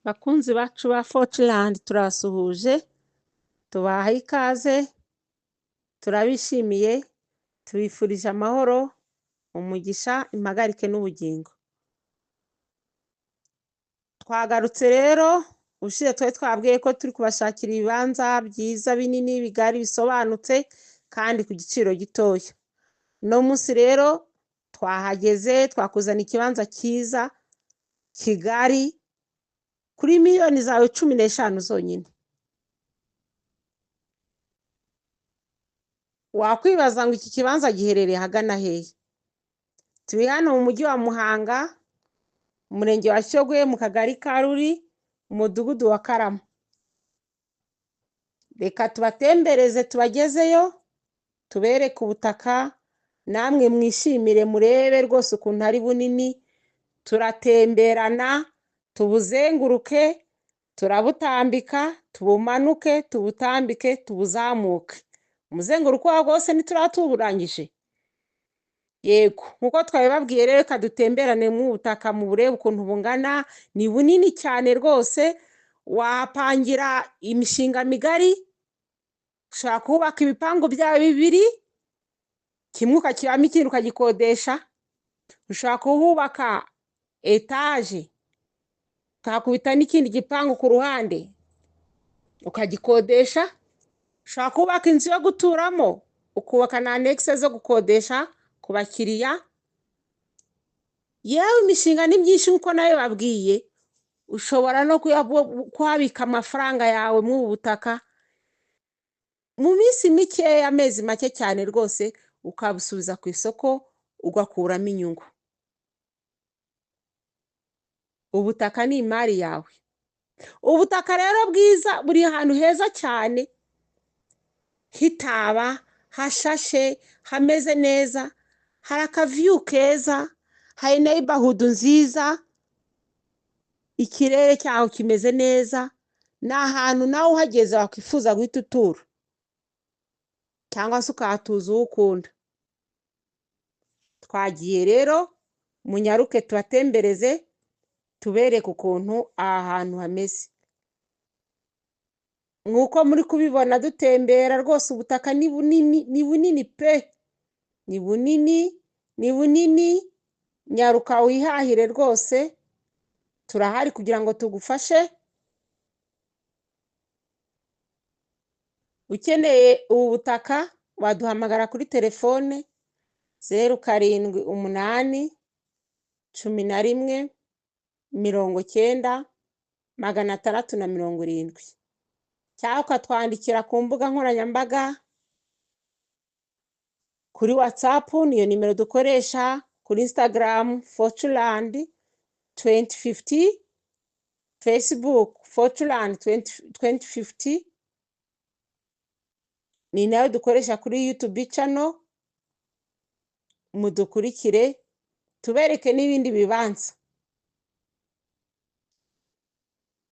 Bakunzi bacu ba Fortland turabasuhuje, tubahaye ikaze, turabishimiye, tubifurije amahoro, umugisha, impagarike n'ubugingo. Twagarutse rero, ubushize twari twababwiye ko turi kubashakira ibibanza byiza binini bigari bisobanutse kandi ku giciro gitoya. Uno munsi rero twahageze twakuzana ikibanza cyiza kigari kuri miliyoni zawe 15 zonyine. Wakwibaza ngo iki kibanza giherereye ahagana hehe? Turi hano mu mujyi wa Muhanga, umurenge wa Shyogwe, mu kagari ka Ruri, umudugudu wa Karama. Reka tubatembereze tubagezeyo, tubereke ubutaka, namwe mwishimire murebe rwose ukuntu ari bunini, turatemberana, tubuzenguruke, turabutambika, tubumanuke, tubutambike, tubuzamuke. Umuzenguruko wabwo wose ntituraba tuwurangije. Yego, nk'uko twabibabwiye rero, reka dutemberane mu butaka mu burebe ukuntu bungana, ni bunini cyane rwose, wapangira imishinga migari, ushobora kubaka ibipangu byawe bibiri, kimwe ukakibamo ikindi ukagikodesha, ushobora kuhubaka etaje, ukahakubita n'ikindi gipangu ku ruhande ukagikodesha, ushobora kubaka inzu yo guturamo, ukubaka na anekise zo gukodesha ku bakiriya. Yewe imishinga ni myinshi nk'uko nayo babwiye, ushobora no kuhabika amafaranga yawe muri ubu butaka, mu minsi mikeya, amezi make cyane rwose, ukabusubiza ku isoko ugakuramo inyungu. Ubutaka ni imari yawe. Ubutaka rero bwiza buri ahantu heza cyane, hitaba, hashashe, hameze neza, hari akaviyu keza, hari neyibahudu nziza, ikirere cyaho kimeze neza, ni ahantu nawe uhageze wakwifuza guhita utura cyangwa se ukahatuza uwo ukunda. Twagiye rero, munyaruke tubatembereze, tubereke ukuntu aha hantu hameze. Nk'uko muri kubibona dutembera rwose, ubutaka ni bunini, ni bunini pe, ni bunini, ni bunini, nyaruka wihahire rwose, turahari kugira ngo tugufashe. Ukeneye ubu butaka waduhamagara kuri telefone 078 11 90 670, cyangwa ukatwandikira ku mbuga nkoranyambaga kuri WhatsApp, niyo nimero dukoresha, kuri Instagram Fortland 2050, Facebook Fortland 2050, ni nayo dukoresha kuri YouTube channel. Mudukurikire tubereke n'ibindi bibanza.